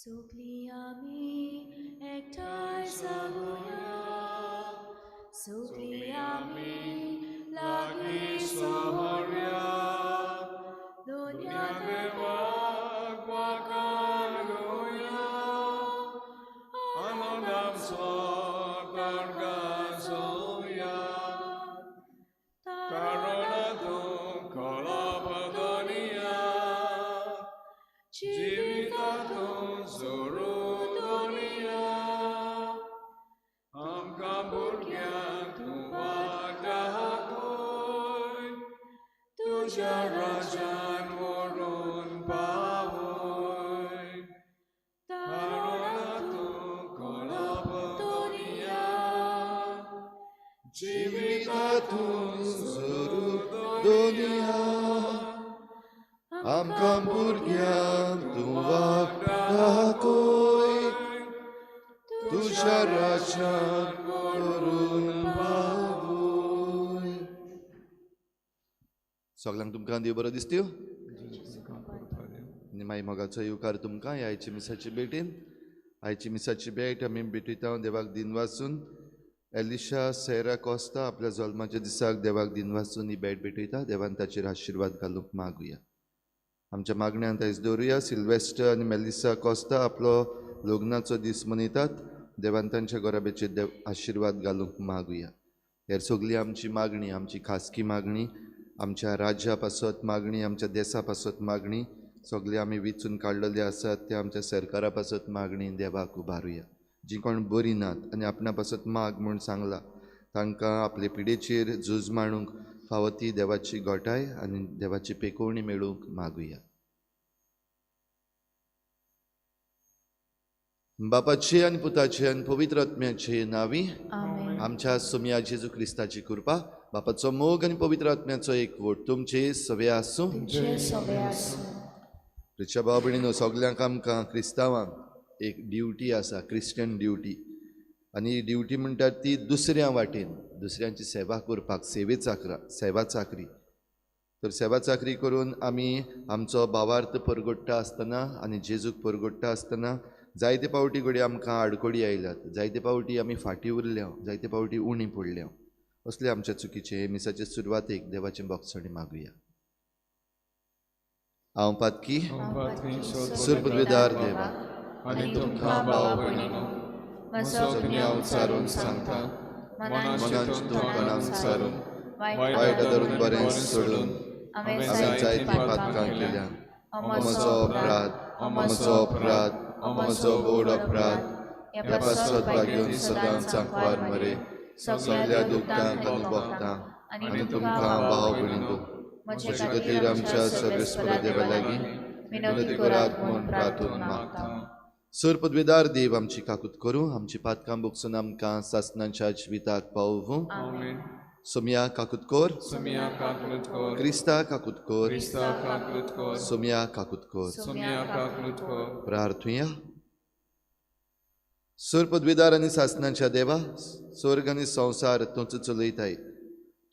सगळीं आमी एकठांय जावया, सगळीं आमी लागीं सोरया, दोनया देवाक वाखाणुया, आनंदान स्वतार गाजोवया. तारुणा तूं कळप दोनिया, जिविता तूं जोरू दोनिया. आमकां भुरग्यांक तूं वाट दाखय, तुज्या राज्यान व्हरून पावय. तारुणा तूं कळप दोनिया, जिविता तूं जोरू दोनिया, आमकां भुरग्यांक तूं वाट दाखय, तुज्या राज्यान व्हरून पावय. सगल्यांक तुमकां देव बरो दिसत्यो आनी मागीर मोगाचो येवकार तुमकां ह्या आयची मिसाची भेटीन. आयची मिसाची भेट आमी भेटयता देवाक दिनवासून. एलिशा सेरा कोस्ता आपल्या जल्माच्या दिसाक देवाक दिनवासून ही भेट भेटयता. देवान ताचेर आशिर्वाद घालूंक मागुया. आमच्या मागण्यांत आयज दवरुया. सिल्वेस्टर आनी मेलिसा कोस्ता आपलो लग्नाचो दीस मनयतात. देवान तांच्या घराब्याचेर देव आशिर्वाद घालूंक मागुया. हेर सगळी आमची मागणी, आमची खासगी मागणी, आमच्या राज्या पासत मागणी, आमच्या देसा पासत मागणी, सगळी आमी विचून काडलेली आसात ते आमच्या सरकारा पासत मागणी देवाक उबारुया. जी कोण बरी नात आनी आपणा पासत माग म्हूण सांगला तांकां आपले पिडेचेर झूज मांडूंक फावो ती देवाची घटाय आनी देवाची पेकोवणी मेळूंक मागुया. बापाचे आनी पुताचे आनी पवित्र आत्म्याचे नांवी आमच्या सोमया जेजू क्रिस्ताची कृपा, बापाचो मोग आनी पवित्र आत्म्याचो एकवट तुमचे सवे आसूं. प्रिच्या भाव भयणीनो, सगल्यांक आमकां क्रिस्तांवांक एक ड्युटी आसा, क्रिश्चन ड्युटी. आनी ही ड्युटी म्हणटात ती दुसऱ्या वाटेन दुसऱ्यांची सेवा करपाक, सेवे चाकरा, सेवा चाकरी. तर सेवा चाकरी करून आमी आमचो भावार्थ परगट्टा आसतना आनी जेजूक परगट्टा आसतना जायते पावटी घडये आमकां आडखळी आयल्यात, जायते पावटी आमी फाटीं उरल्या, जायते पावटी उणी पडल्या. असले आमच्या चुकीचे मिसाचे सुरवातेक देवाचे बोगसणी मागुया. हांव पातकी सुरपदवेदार देवा आनी तुमकां भाव भयणीनो म्हजो गुन्यांव उचारून सांगता, मनान चिंतून तोंडान उचारून, वायट धरून बरें सोडून हांवें जायतीं पातकां केल्या. म्हजो अपराध, म्हजो अपराध, म्हजो व्हड अपराध. ह्या पासत भाग्योन सदांच आंकवार मरे सगल्या दुखदांक आनी भोगतां आनी तुमकां भाव भयणीनो म्हजे खातीर आमच्या सर्वेस्पर देवा लागीं विनवती करात म्हूण प्रार्थून मागता. सर पदवेदार देव आमची काकूत करूं, आमची पातकां बोगसून आमकां सासनाच्या जिविताक पावोवं. सोमया काकूत कर, सोमया काकूत कर, क्रिस्ता काकूत कर, क्रिस्ता काकूत कर, सोमया काकूत कर, सोमया काकूत कर. प्रार्थुया. सर पदवेदार आनी सासनाच्या देवा, स्वर्ग आनी संवसार तूंच चलयताय.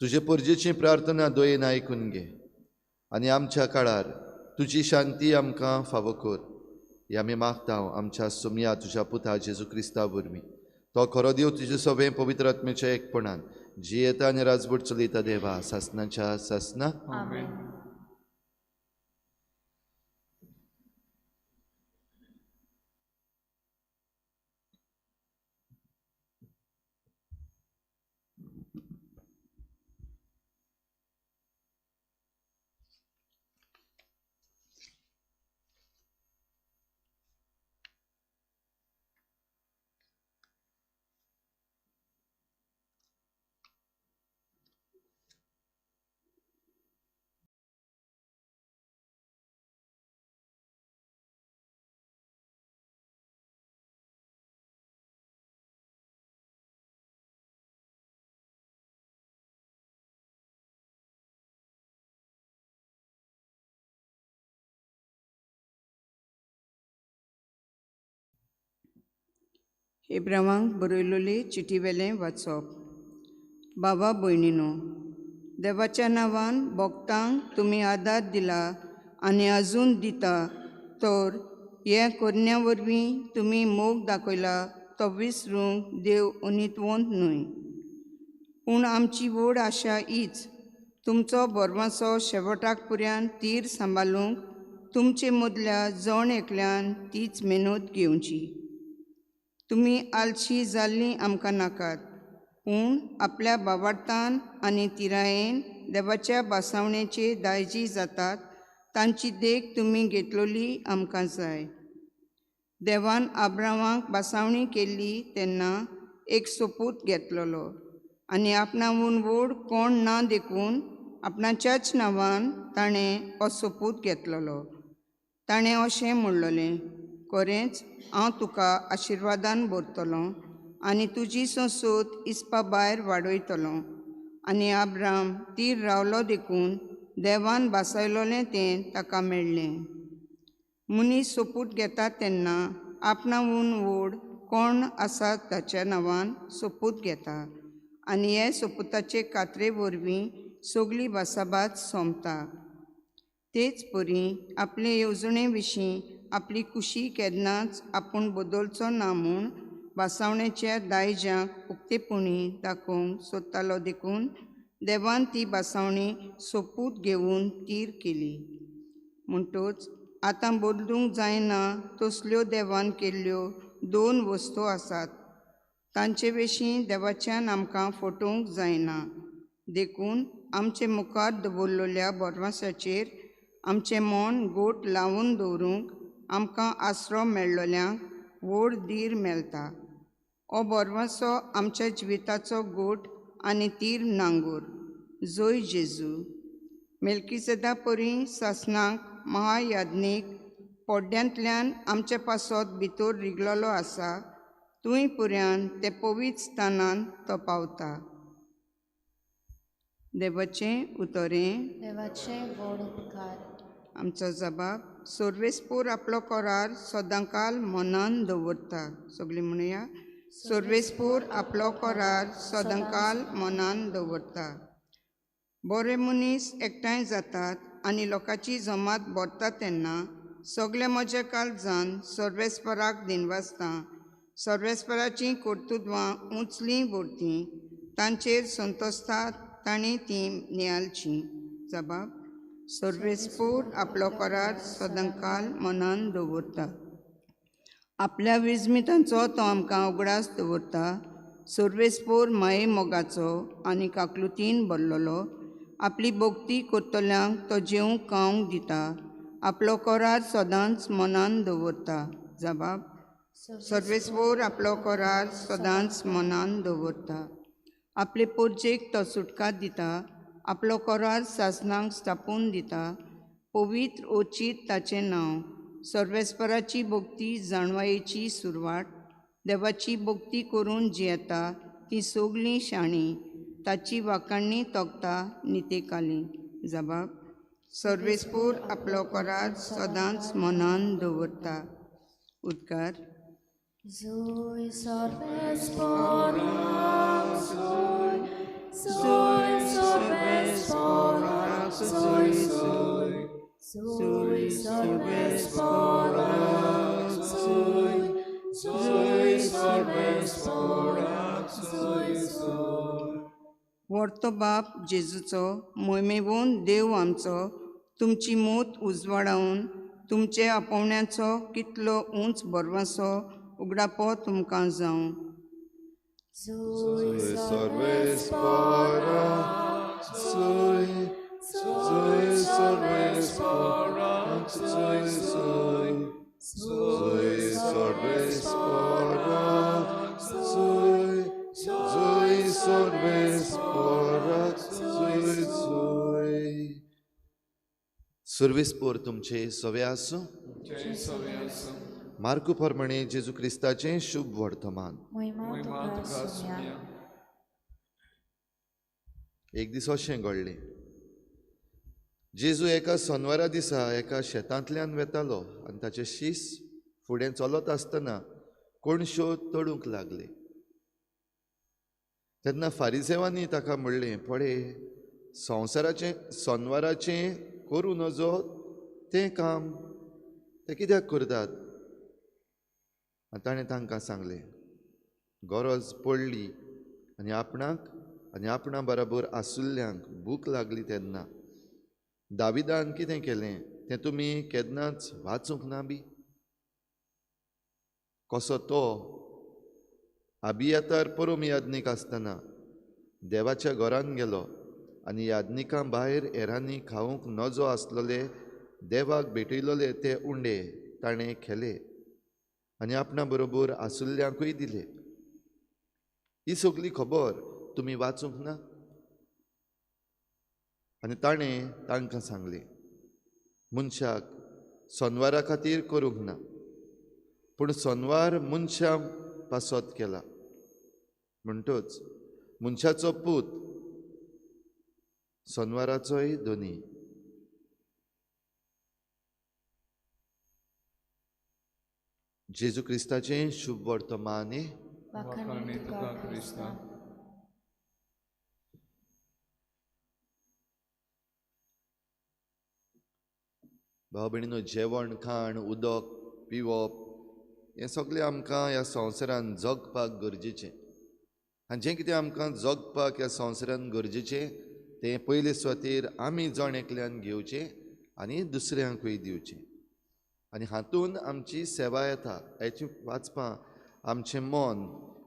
तुजे परजेची प्रार्थना दयेन आयकून घे आनी आमच्या काळार तुजी शांती आमकां फावो कर. हे आमी मागता आमच्या सोमया तुज्या पुता जेजू क्रिस्ता वरवीं. तो खरो देव तुजे सगळें पवित्र आत्म्याच्या एकपणान जियेता आनी राजवट चलयता देवा सासनाच्या सासना. आमेन. एब्रामाक बरयलोले चिटीवेलें वाचप. बाबा भयणीनो, देवाच्या नांवान भक्तांक तुमी आदार दिला आनी अजून दिता, तर हे करण्या वरवीं तुमी मोग दाखयला तो विसरूंक देव अनितवंत न्हय. पूण आमची व्हड आशा हीच, तुमचो बरवासो शेवटाक पुऱ्यान तीर सांबाळूंक तुमचे मदल्या जण एकल्यान तीच मेहनत घेवची. तुमी आलशी जाल्लीं आमकां नाकात, पूण आपल्या बाबार्थान आनी तिरायेन देवाच्या बासावणेचे दायजी जातात तांची देख तुमी घेतलोली आमकां जाय. देवान आब्रामाक बासावणी केल्ली तेन्ना एक सोपूत घेतलोलो आनी आपणावून व्हड कोण ना देखून आपणाच्याच नांवान ताणें हो सोपूत घेतलोलो. ताणें अशें म्हणलोलें, खरेंच हांव तुका आशिर्वादान भरतलो आनी तुजी संसोद इस्पा भायर वाडयतलो. आनी आब्राम तीर रावलो देखून देवान बासयलोलें तें ताका मेळ्ळें. मनीस सोपूत घेता तेन्ना आपणावून व्हड कोण आसा ताच्या नांवान सोपूत घेता आनी हे सोपुताचे कात्रे वरवीं सगली भासाभास सोंपता. तेच परी आपले येवजणे विशीं आपली कुशी केन्नाच आपूण बदलचो ना म्हूण भासावणेच्या दायजांक उक्तेपणी दाखोवंक सोदतालो देखून देवान ती भासावणी सोपूत घेवन तीर केली. म्हणटच आतां बदलूंक जायना तसल्यो देवान केल्ल्यो दोन वस्तू आसात, तांचे विशीं देवाच्यान आमकां फटोवंक जायना. देखून आमचे मुखार दवरलेल्या बरवासाचेर आमचें मन गोट लावन दवरूंक आमकां आसरो मेळ्ळोल्यांक व्हड धीर मेळटा. हो बरवासो आमच्या जिविताचो गोट आनी तीर नांगोर. जोय जेजू. मेलकीसेदा परी सासनाक महायाज्ञीक पोड्ड्यांतल्यान आमचे पासत भितर रिगलोलो आसा, तूंय पुऱ्यान ते पवित्र स्थानान तो पावता. देवाचें उतरें. देवाचे व्हड उपकार. आमचो जबाब, सर्वेस्पोर आपलो करार सदांकाल मनान दवरता. सगळीं म्हणया, सर्वेस्पोर आपलो करार सदांकाल मनान दवरता. बरे मनीस एकठांय जातात आनी लोकांची जमात भरता तेन्ना सगळे म्हज्या काळजान सर्वेस्पराक दिनवासता. सर्वेस्पराचीं कर्तुत्वां उंचलीं भरतीं, तांचेर संतोसतात तांणी तीं नियाळचीं. जबाब, सर्वेस्पोर आपलो करार सदांकाल मनान दवरता. आपल्या विजमितांचो तो आमकां उगडास दवरता. सर्वेस्पोर माये मोगाचो आनी काकलुतीन भरलेलो, आपली भक्ती करतल्यांक तो जेवंक खावंक दिता. आपलो करार सदांच मनान दवरता. जबाब, सर्वेस्पोर आपलो करार सदांच मनान दवरता. आपले पोरजेक तो सुटका दिता. आपलो करार सासनाक स्थापून दिता. पवित्र ओचीत ताचें नांव. सर्वेस्पराची भक्ती जाणवायेची सुरवात. देवाची भक्ती करून जियेता ती सगळीं शाणी, ताची वाखाणणी तोखता नितेकाली. जबाब, सर्वेस्पोर आपलो करार सदांच मनान दवरता. उद्गार. Zoe सर्वेस्पोरा, Zoe, Zoe सर्वेस्पोरा, Zoe, Zoe, Zoe सर्वेस्पोरा, Zoe, Zoe सर्वेस्पोरा, Zoe, Zoe. व्हडतो बाप जेजूचो मोहिमेवन देव आमचो तुमची मोत उजवाडावन तुमचे आपोवण्याचो कितलो उंच बरवासो उगडापो तुमकां जावं. Zoe सर्वेस्पोरा, Zoe, Zoe सर्वेस्पोरा, Zoe, Zoe, Zoe सर्वेस्पोरा, Zoe, Zoe सर्वेस्पोरा, Zoe, Zoe. सर्वेस्पोर तुमचे सवे आसूं. मार्कू प्रमाणे जेजू क्रिस्ताचें शुभ वर्तमान. मोहिमा तुका सुम्या. एक दीस अशें घडलें, जेजू एका सोनवारा दिसा एका शेतांतल्यान वेतालो आनी ताचे शीस फुडें चलत आसतना कोणश्यो तोडूंक लागले. तेन्ना फारिजेवांनी ताका म्हणलें, पळय संवसाराचें सोनवाराचें करूं नजो तें काम ते कित्याक करतात? आनी ताणें तांकां सांगलें, गरज पडली आनी आपणाक आनी आपणा बराबर आसुल्ल्यांक भूक लागली तेन्ना दाविदान कितें केलें तें तुमी केन्नाच वाचूंक ना बी? कसो तो अबियातार परम याज्ञीक आसतना देवाच्या घरान गेलो आनी याज्ञिकां भायर हेरांनी खावंक नजो आसलेले देवाक भेटयलोले ते उंडे ताणें खेले आनी आपणा बरोबर आसुल्ल्यांकूय दिले. ही सगली खबर तुमी वाचूंक ना? आनी ताणें तांकां सांगलें, मनशाक सोनवारा खातीर करूंक ना, पूण सोनवार मनशां पासत केला. म्हणटच मनशाचो पूत सोनवाराचोय धनी. जेजू क्रिस्ताचें शुभ वर्तमान. वाखाणणी तुका क्रिस्ता. भाव भयणीनो, जेवण खाण उदक पिवप हें सगळें आमकां ह्या संवसारान जगपाक गरजेचें. आनी जें कितें आमकां जगपाक ह्या संवसारान गरजेचें तें पयले सुवातेर आमी जण एकल्यान घेवचें आनी दुसऱ्यांकूय दिवचें. आनी हातून आमची सेवा येता. आयची वाचपां आमचें मन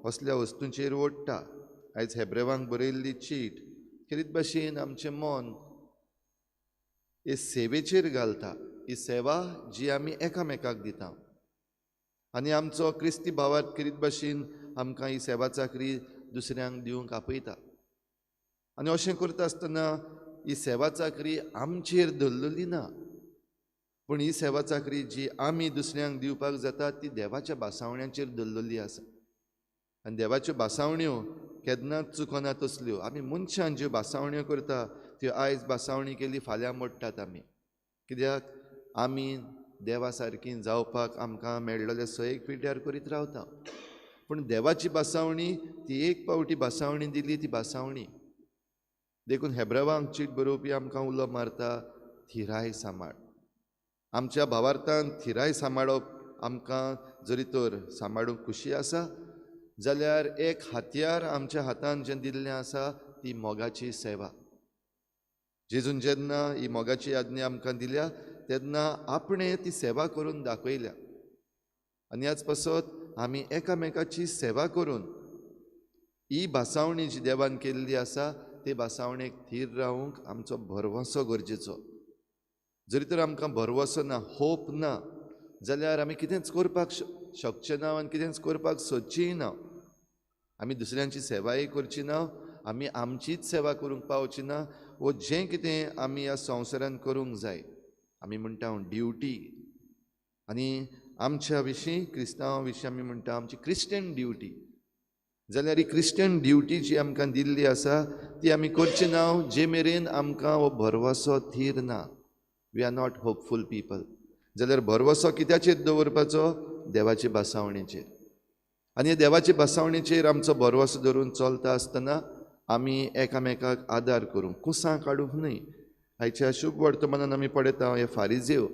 असल्या वस्तूंचेर ओडटा. आयज हेब्रेवांक बरयल्ली चीट खेरीत भाशेन आमचें मन हे सेवेचेर घालता. ही सेवा जी आमी एकामेकाक दिता आनी आमचो क्रिस्ती भावार्थ खेरीत भाशेन आमकां ही सेवा चाकरी दुसऱ्यांक दिवंक आपयता. आनी अशें करता आसतना ही सेवा चाकरी आमचेर धरलेली ना, पूण ही सेवा चाकरी जी आमी दुसऱ्यांक दिवपाक जाता ती देवाच्या भासावण्याचेर धरलेली आसा. आनी देवाच्यो भासावण्यो केन्नाच चुकना तसल्यो. आमी मनशान ज्यो भासावण्यो करता त्यो आयज भासावणी केली फाल्यां मोडटात आमी. कित्याक आमी देवा सारकी जावपाक आमकां मेळ्ळेले सयेक पिड्ड्यार करीत रावता. पूण देवाची भासावणी ती एक पावटी भासावणी दिली ती भासावणी. देखून हेब्रेवांक चीट बरोवपी आमकां उलो मारता, थिराय सांबाळ. आमच्या भावार्थान थिराय सांबाळप आमकां जरी तर सांबाळूंक खुशी आसा जाल्यार एक हातयार आमच्या हातान जें दिल्लें आसा ती मोगाची सेवा. जेजून जेन्ना ही मोगाची आज्ञा आमकां दिल्या तेन्ना आपणें ती सेवा करून दाखयल्या. आनी ह्याच पासत आमी एकामेकाची सेवा करून ही भासावणी जी देवान केल्ली आसा ते भासावणेक थीर रावूंक आमचो भरवंसो गरजेचो. जरी तर आमकां भरवंसो ना, होप ना, जाल्यार आमी कितेंच करपाक शकचे ना आनी कितेंच करपाक सोदचीय ना. आमी दुसऱ्यांची सेवाय करची ना, आमी आमचीच सेवा करूंक पावची ना. वो जें कितें आमी ह्या संवसारान करूंक जाय आमी म्हणटा ड्युटी. आनी आमच्या विशीं क्रिस्तांवा विशीं आमी म्हणटा आमची क्रिस्टियन ड्युटी. जाल्यार ही क्रिस्टियन ड्युटी जी आमकां दिल्ली आसा ती आमी करची ना जे मेरेन आमकां हो भरवंसो थीर ना. We are not hopeful people. जाल्यार भरवंसो कित्याचेर दवरपाचो? देवाचे भासावणेचेर. आनी देवाचे भासावणेचेर आमचो भरवंसो धरून चलता आसतना आमी एकामेकाक आदार करूंक, कुसां काडूंक न्हय. आयच्या शुभ वर्तमानान आमी पळयता हे फारिजेव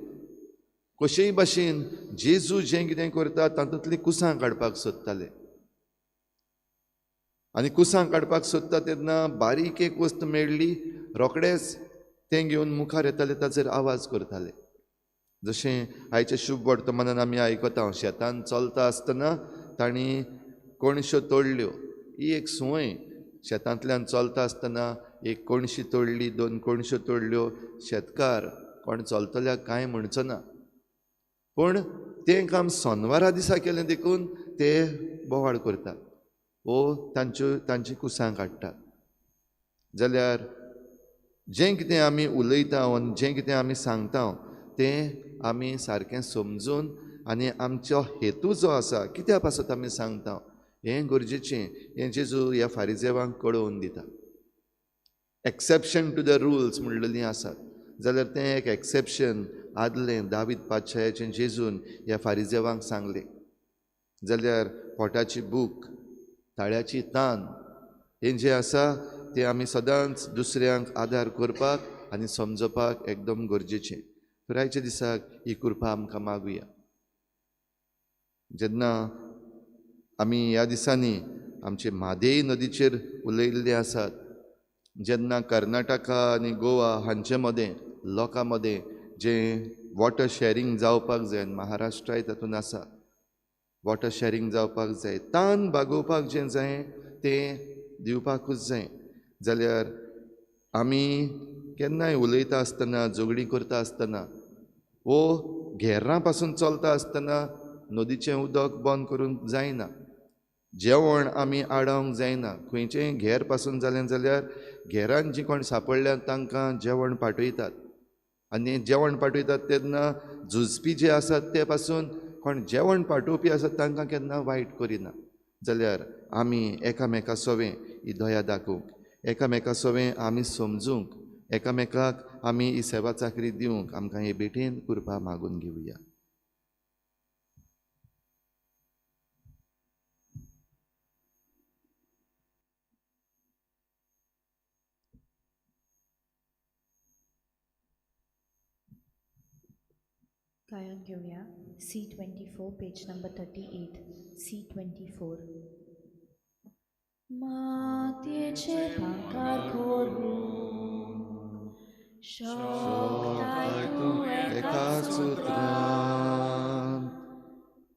कशेय भाशेन जेजू जें कितें करता तातूंतलीं कुसां काडपाक सोदताले. आनी कुसां काडपाक सोदता तेन्ना बारीक एक वस्त मेळ्ळी रोखडेच तें घेवन मुखार येताले, ताचेर आवाज करताले. जशें आयच्या शुभ वर्तमानान आमी आयकता, शेतान चलता आसतना तांणी कोणश्यो तोडल्यो. ही एक संवय, शेतांतल्यान चलता आसतना एक कोणशी तोडली, दोन कोणश्यो तोडल्यो, शेतकार कोण चलतल्याक कांय म्हणचो ना. पूण तें काम सोनवारा दिसा केलें देखून ते बोवाळ करतात वो तांच्यो तांची कुसां काडटात. जाल्यार जें कितें आमी उलयता आनी जें कितें आमी सांगता तें आमी सारकें समजून आनी आमचो हेतू जो आसा कित्या पासत आमी सांगता हें गरजेचें. हें जेजू ह्या फारिजेवांक कळोवन दिता. एक्सेप्शन टू the rules म्हणलेलीं आसात जाल्यार तें एक एक्सेप्शन आदलें दावीद पातशायाचें जेजून ह्या फारिजेवांक सांगलें. जाल्यार पोटाची भूक, ताळ्याची तान हें जें आसा तें आमी सदांच दुसऱ्यांक आदार करपाक आनी समजपाक एकदम गरजेचें. तर आयच्या दिसाक ही कृपा आमकां मागुया. जेन्ना आमी ह्या दिसांनी आमचे म्हादेय नदीचेर उलयल्ले आसात, जेन्ना कर्नाटका आनी गोवा हांचे मदें लोकां मदें जें वॉटर शॅरींग जावपाक जाय, महाराष्ट्राय तातूंत आसा, वॉटर शॅरींग जावपाक जाय, तान भागोवपाक जें जाय तें दिवपाकूच जाय. जाल्यार आमी केन्नाय उलयता आसतना, झगडीं करता आसतना वो घेरां पासून चलता आसतना नदीचें उदक बंद करूंक जायना, जेवण आमी आडावंक जायना. खंयचेंय घेर पासून जालें जाल्यार घेरान जीं कोण सांपडल्यात तांकां जेवण पाठयतात आनी जेवण पाठयतात तेन्ना झुजपी जे आसात ते पासून कोण जेवण पाठोवपी आसात तांकां केन्ना वायट करिना. जाल्यार आमी एकामेका सवें ही दया दाखोवंक, एकामेका सवें आमी समजूंक, एकामेकाक आमी ही सेवा चाकरी दिवंक आमकां हे भेटेन कृपा मागून घेवया. गायन घेवया C24 page number 38 C24. मातयेचे पांकार करूंक शकताय तूं एकाच उतरान,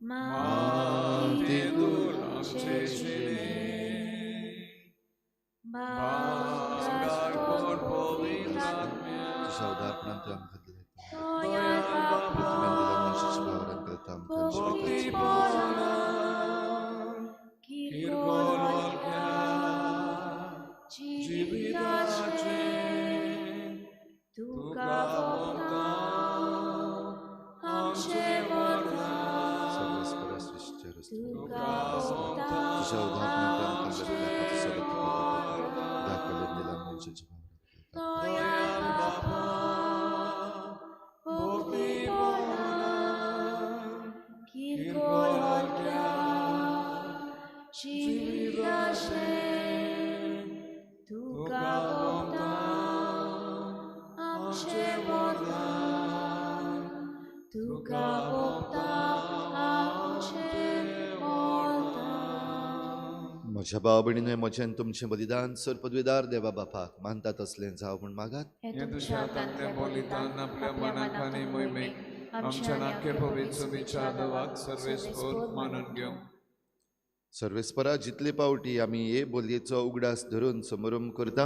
माती आमचे जिणें भांगर कर पवित्र आत्म्यान. तुज्या उदारपणान तूं आमकां दिलें म्हज्या भाव भयणीनो, म्हजें आनी तुमचें बलिदान सर पदवीदार देवा बापाक मानता तसलें जावं म्हूण मागात. तुज्या हातांतलें बलिदान आपल्या मनाक आनी मोहिमेक आमच्या नाक्य पवित्र विचार देवाक सर्वेस्पर मानून घेवं. सर्वेस्परा, जितले पावटी आमी हे बोलयेचो उगडास धरून समारंभ करता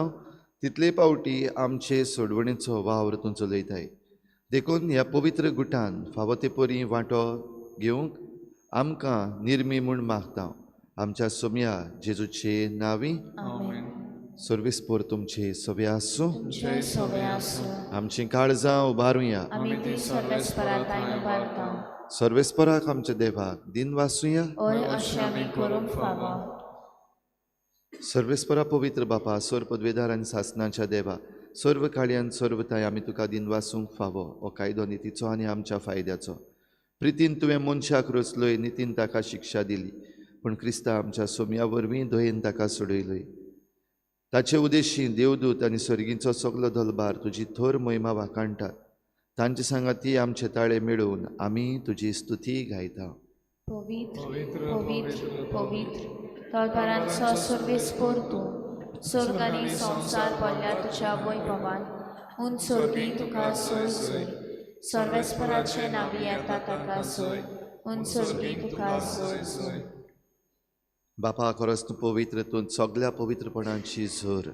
तितले पावटी आमचे सोडवणेचो वावर तूं चलयताय. देखून ह्या पवित्र गुटान फावो ते परी वांटो घेवंक आमकां निर्मी म्हूण मागता. आमच्या सोम्या जेजूचे नांवी. सर्वेस्पर तुमचे सवे आसूं. आमचीं काळजां उबारुया. सर्वेस्पराक आमच्या देवाक दिन वासुया. सर्वेस्परा पवित्र बापा, सर्व पदवेदार आनी सासनाच्या देवा, सर्व काळयान सर्व ताय आमी तुका दिन वासूंक फावो हो कायदो नितीचो आनी आमच्या फायद्याचो. प्रितीन तुवें मनशाक रचलोय, नितीन ताका शिक्षा दिली, पूण क्रिस्ता आमच्या सोम्या वरवीं दयेन ताका सोडयलोय. ताचे उदेशी देवदूत आनी सर्गीचो सगलो दलबार तुजी थोर महिमा वाखाणटात. तांचे सांगाती आमचे ताळे मेळोवन आमी तुजी स्तुती गायता. पवित्र पवित्र पवित्र तळपारांचो सर्वेस्पर तूं, स्वर्ग आनी संवसार पडल्या तुज्या वैभवान. उन स्वर्गी तुका सोय सोय, सर्वेस्पराचे नांवी येता ताका सोय, उन स्वर्गी तुका सोय सोय. बापा, खरोच तूं पवित्र, तूं सगल्या पवित्रपणाची झर.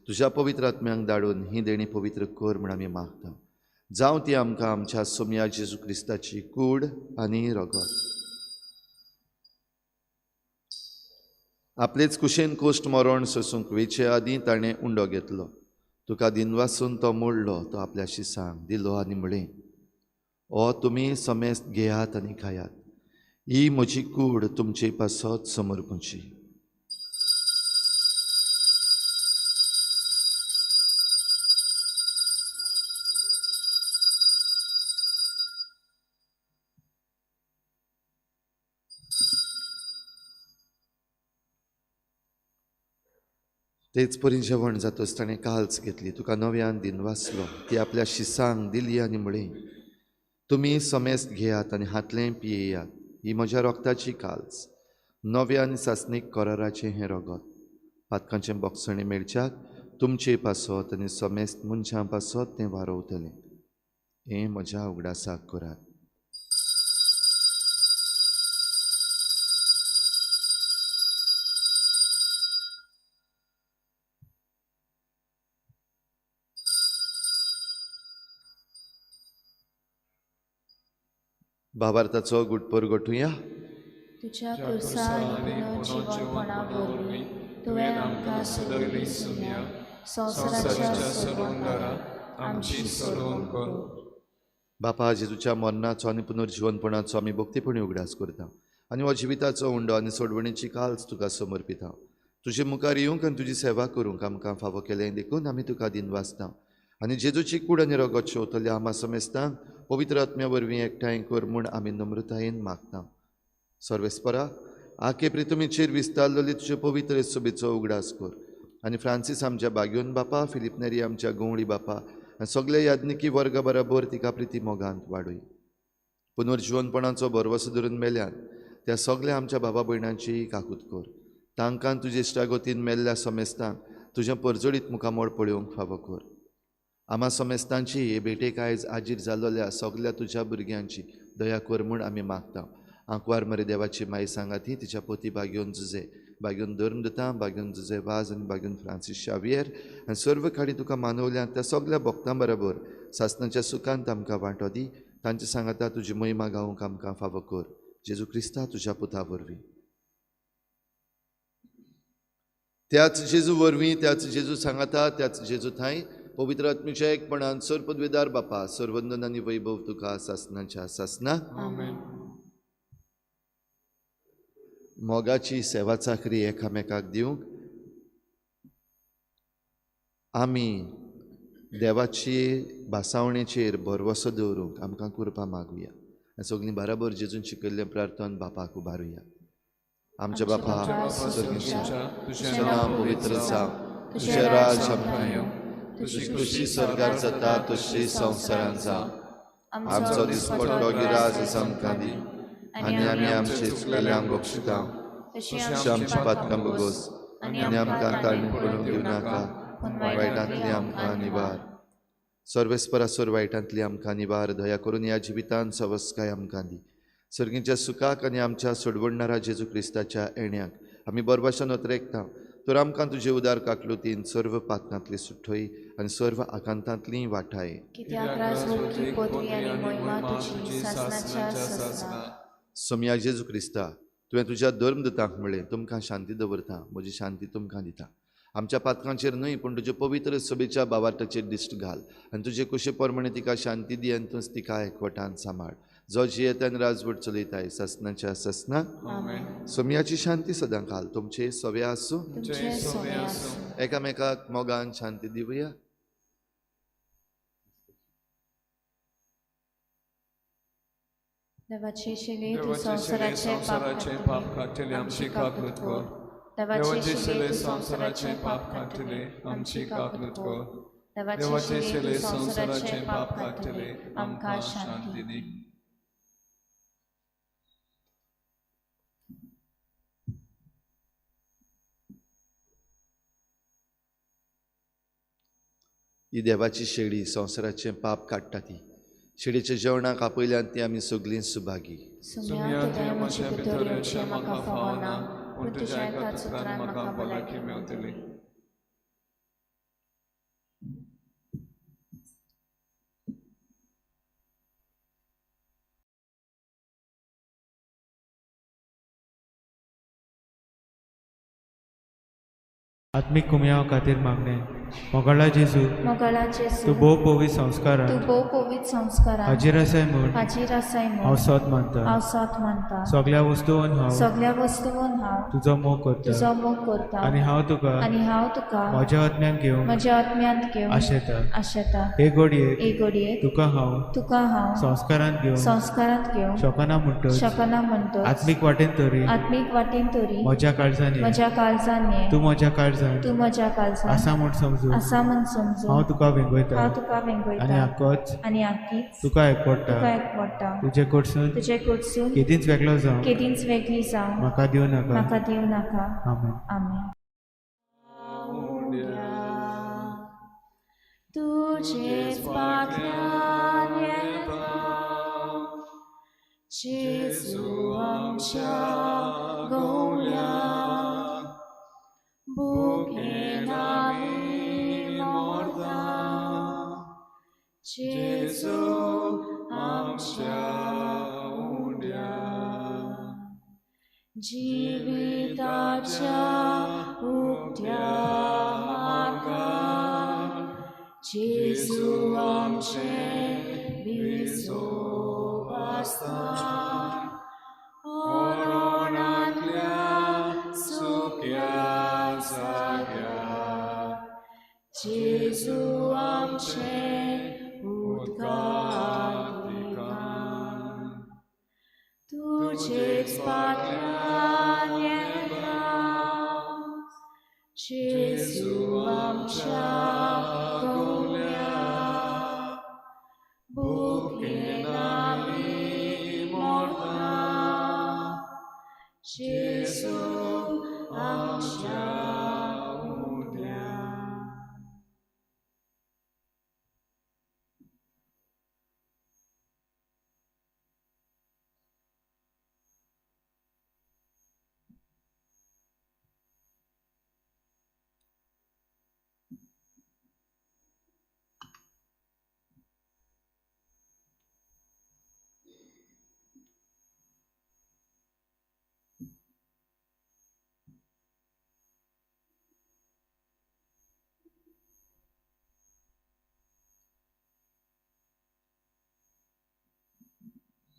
तुज्या पवित्र आत्म्यांक धाडून ही देणी पवित्र कर म्हूण आमी मागता. जावं ती आमकां आमच्या सोम्या जेजू क्रिस्ताची कूड आनी रगत. आपलेच कुशेन कोश्ट मरण सोसूंक वेचे आदीं ताणें उंडो घेतलो. तुका दिनवासून तो मोडलो, तो आपल्या शिसांक दिलो आनी म्हळें, ओ तुमी समेस्त घेयात आनी खायात, ही म्हजी कूड तुमचे पासत समर्पूची. तेच परी जेवण जातच ताणें काल्स घेतली, तुका नव्यान दिनवासलो, ती आपल्या शिसांक दिली आनी म्हळें, तुमी समेस्त घेयात आनी हातलें पियेयात, ही म्हज्या रोगताची काल्स, नव्या आनी सासणीक कराराचें हें रगत. पातकांचें बोगसणें मेळच्याक तुमचे पासत आनी समेस्त मनशां पासत तें वारोवतलें. हें म्हज्या उगडासाक करात. भावार्थाचो गुटपर गोठुया. तुज्या खुर्सा आनी पुनर्जिवनपणा वरवीं तुवें आमकां सुदयली सुम्या, संवसाराच्या सोडवणदारा आमची सोडवण कर. बापा, जेजूच्या मरणाचो आनी पुनर्जिवनपणाचो आमी भक्तीपणी उगडास करता आनी हो जिविताचो उंडो आनी सोडवणीची काल्स तुका समर्पिता. तुजे मुखार येवंक आनी तुजी सेवा करूंक आमकां फावो केलें देखून आमी तुका दिनवासता आनी जेजूची कूड आनी रगत शेवतल्या आमा समेस्तांक पवित्र आत्म्या वरवीं एकठांय कर म्हूण आमी नम्रतायेन मागता. सर्वेस्परा, आखे प्रितुमीचेर विस्तारलेली तुजे पवित्र सोबेचो उगडास कर आनी फ्रांसीस आमच्या बाग्योन बापा, फिलीप नेरी आमच्या गवळी बापा आनी सगळे याज्ञिकी वर्गा बराबर तिका प्रिती मोगांत वाडय. पुनर्जिवनपणाचो भरवसो धरून मेल्यान त्या सगळ्या आमच्या बाबा भयणांची काकूत कर. तांकां तुजे इश्टागतीन मेल्ल्या समेस्तांक तुजें परजळीत मुखामळ पळोवंक फावो कर. आमा समेस्तांची हे भेटेक आयज आजीर जाल्लोल्या सगल्या तुज्या भुरग्यांची दया कर म्हूण आमी मागता. आंकवार मरे देवाची माई सांगाती तिच्या पोती बाग्योन जुजे, बाग्योन धर्मदुतां, बाग्योन जुजे वाज आनी बाग्योन फ्रांसीस शावियर आनी सर्व खाडी तुका मानवल्या त्या सगल्या भक्तां बरोबर सासणाच्या सुखांत आमकां वांटो दी. तांचे सांगाता तुजी महिमा गावंक आमकां फावो कर. जेजू क्रिस्ता तुज्या पुता वरवीं. त्याच जेजू वरवीं, त्याच जेजू सांगाता, त्याच जेजू थांय पवित्र आत्म्याच्या एकपणान सर्वपदवीदार बापा, सर्वंदन आनी वैभव तुका सासणाच्या सासना. मोगाची सेवा चाकरी एकामेकाक दिवंक आमी देवाची भासावणेचेर भरवसो दवरूंक आमकां कृपा मागुया आनी सगळीं बराबर जेजून शिकयल्लें प्रार्थन बापाक उबारुया. आमच्या बापा सर्गेच्या, तुजें नांव पवित्र जावं, तुजें राज आमकां येवं, तुजी खुशी स्वर्गार जाता तशी संवसारांत जावं. आमचो दिसपट्टो गिराज आमकां दी आनी आमी आमचे चुकलेल्यांक बक्षिता तशी आमची पातकां भोगोस आनी आमकां ताळणी पडूंक दिवं नाका, वायटांतली आमकां निवार. सर्वेस्परासोर वायटांतली आमकां निवार. दया करून ह्या जिवितांत सवस्काय आमकां दी. सर्गीच्या सुखाक आनी आमच्या सोडवणणारा जेजू क्रिस्ताच्या येण्याक आमी बरबाशान अत्रेकता. तर आमकां तुजे उदार काकलुतीन सर्व पातकांतली सुठोय आनी सर्व आकांतांतली वाठाय. सोमया जेजू क्रिस्ता, तुवें तुज्या धर्मदुतांक म्हणलें, तुमकां शांती दवरता, म्हजी शांती तुमकां दिता. आमच्या पातकांचेर न्हय पूण तुजे पवित्र सभेच्या बावार्टाचेर दिश्ट घाल आनी तुजे कुशे प्रमाणे तिका शांती दी आनी तूंच तिका एकवटान सांबाळ. जो जियेतान राजवट चलयताय सासणाच्या सासना. सोमयाची शांती सदां घाल. तुमचे सवे आसूं. एकामेकाक मोगान शांती दिवया. देवाचे शिले तूं संवसाराचें पाप काडटले आमची काकूत कर. देवाचे शिले तूं संवसाराचें पाप काडटले आमची काकूत कर. देवाचे शिले संवसाराचें पाप काडटले आमकां शांती दी. ही देवाची शेळी संवसाराचें पाप काडटा. ती शेळीच्या जेवणाक आपयल्यान ती आमी सगळीं सुभागी. सुम्या तुवें म्हजे भितर येवचें म्हाका फावना, पूण तुज्या एकाच उतरान म्हाका भलायकी मेवतली. आत्मीक कुमयाव खातीर मागणें. मोगाळा जेजू, मोगाळा जेजू, तूं भोव पवित्र संस्कारान, तूं भोव पवित्र संस्कारान हाजीर आसाय म्हूण, हाजीर आसाय म्हूण हांव सोद मानता, हांव सोद मानता. सगळ्या वस्तून हांव, सगळ्या वस्तून हांव तुजो मोग करता, तुजो मोग करता आनी हांव तुका, आनी हांव तुका म्हज्या आत्म्यांत घेवन, म्हज्या आत्म्यांत घेवन आशेता, आशेता. हे घडयेक, हे घडयेक तुका हांव, तुका हांव संस्कारांत घेवन, संस्कारांत घेवन शकना म्हणटच, शकना म्हणटच आत्मीक वाटेन तरी, आत्मीक वाटेन तरी म्हज्या काळजान, म्हज्या काळजान तूं म्हज्या काळजान, तूं म्हज्या काळजान आसा म्हूण समजून समजून आसा म्हूण समजून हांव तुका वेंगयता हांव तुका आनी वेंगयता आकोच आनी आकीच तुका एकवडटा. तुका एकवडटा. तुजे कडसून तुजे कडसून केदींच वेगळो जावं केदींच वेगळी जावं म्हाका दिवं नाका. म्हाका दिवं नाका. आमेन. आमेन. तुजेच फाटल्यान येता जेजू आमच्या गवळ्या, भुकेन आमी मोरता जेजू आमच्या उंड्या, जिविताच्या उक्त्या मार्गार जेजू आमचे विसोवास्तान, मरणांतल्या सुक्या जाग्यार जेजू आमचे उदकांत ठिकाण. तुजेच फाटल्यान येता जेजू आमच्या गवळ्या, भुकेन आमी मोरता जेजू आमच्या उंड्या.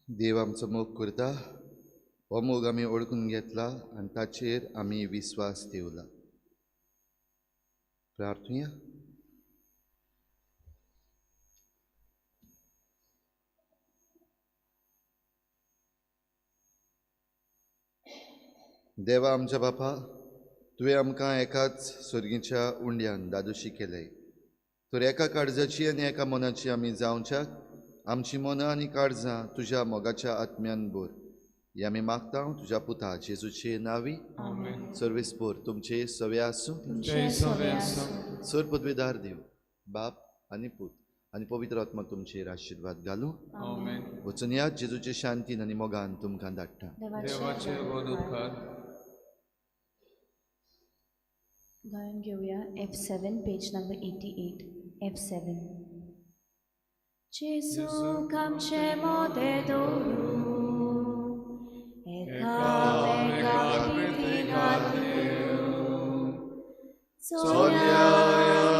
देव आमचो मोग करता, हो मोग आमी ओळखून घेतला आनी ताचेर आमी विस्वास ठेवला. प्रार्थुया. देवा आमच्या बापा, तुवें आमकां एकाच सर्गीच्या उंड्यान दादोशी केले तर एका काळजाची आनी एका मनाची आमी जावच्याक आमची मनां आनी काळजां तुज्या मोगाच्या आत्म्यान भर. हे आमी मागता तुज्या पुता जेजूचे नांवी. सर्वेस्पोर तुमचे सवे आसूं. सर पदवेदार देव बाप आनी पूत आनी पवित्र आत्मा तुमचेर आशिर्वाद घालूं. वचून या जेजूचे शांतीन आनी मोगान तुमकां धाडटा. गायन घेवया F7 page number 88. F7. जेजू आमचे मोदे दवरू एकामेका प्रिती खातीर, चोरया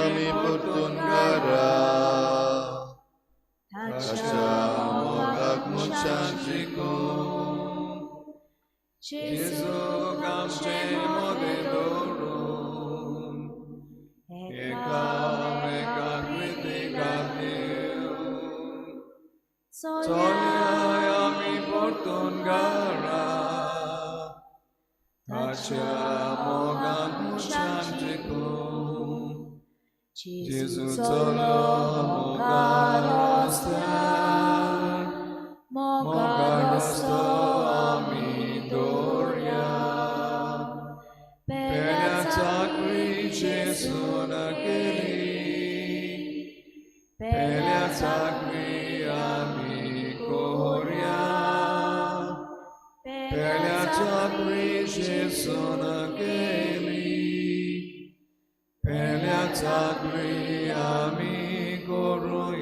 आमी परतून घरा ताच्या मोगाक मनशां शिकूं. जेजू आमचे मोदे दवरून एकामेका प्रिती खातीर, चोरया आमी परतून घरा ताच्या मोगाक मनशां शिकूं. जेजू चलो मोगा रस्त्यार, मोगा रस्तो आमी दवरया, पेल्या चाकरी जेजून केली, पेल्या चाकरी आमी करुया, पेल्या चाकरी जेजून केली, पेल्या चाकरी आमी करुया.